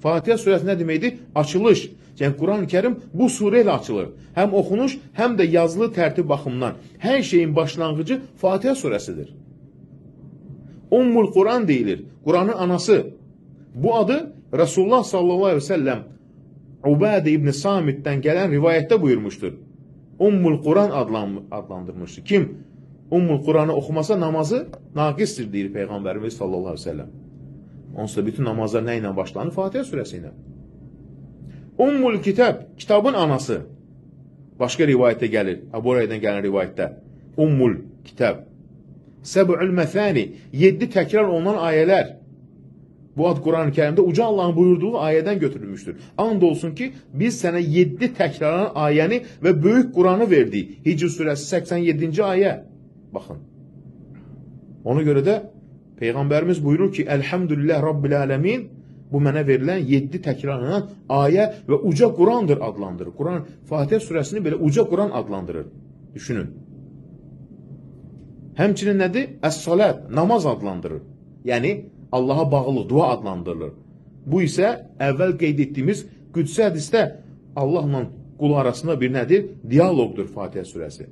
Fatihə surəsi nə deməkdir? Açılış. Yəni Quran-ı Kərim bu surə ilə açılır. Həm oxunuş, həm də yazılı tərtib baxımından. Hər şeyin başlanğıcı Fatihə surəsidir. Ummul Quran deyilir. Quranın anası. Bu adı Resulullah sallallahu aleyhi ve sellem Ubədə İbn Samitdən gələn rivayətdə buyurmuşdur. Ummul Quran adlandırmışdır. Kim Ummul Quranı oxumasa namazı naqisdir deyir Peyğəmbərimiz sallallahu aleyhi ve sellem. Onsuz da bütün namazlar nə ilə başlanır? Fatihə surəsi ilə. Ummul Kitab, kitabın anası. Başqa rivayətdə gəlir. Əbu Hüreyrədən gələn rivayətdə. Ummul Kitab. Səb'ül Məthani, 7 təkrar olunan ayələr. Bu ad Quran-ı Kərimdə Uca Allahın buyurduğu ayədən götürülmüşdür. And olsun ki, biz sənə 7 təkrarlanan ayəni və böyük Quranı verdik. Hicr surəsi 87-ci ayə. Baxın. Ona görə də Peyğəmbərimiz buyurur ki, Elhamdülillah Rabbil Alemin, bu mənə verilən 7 təkrarlanan ayə və uca Qurandır adlandırır. Quran, Fatihə surəsini belə uca Quran adlandırır. Düşünün. Həmçinin nədir? Əs-salat, namaz adlandırır. Yəni, Allaha bağlı dua adlandırılır. Bu isə əvvəl qeyd etdiyimiz qüdsi hədisdə Allahla qul arasında bir nədir? Dialoqdur Fatihə surəsi.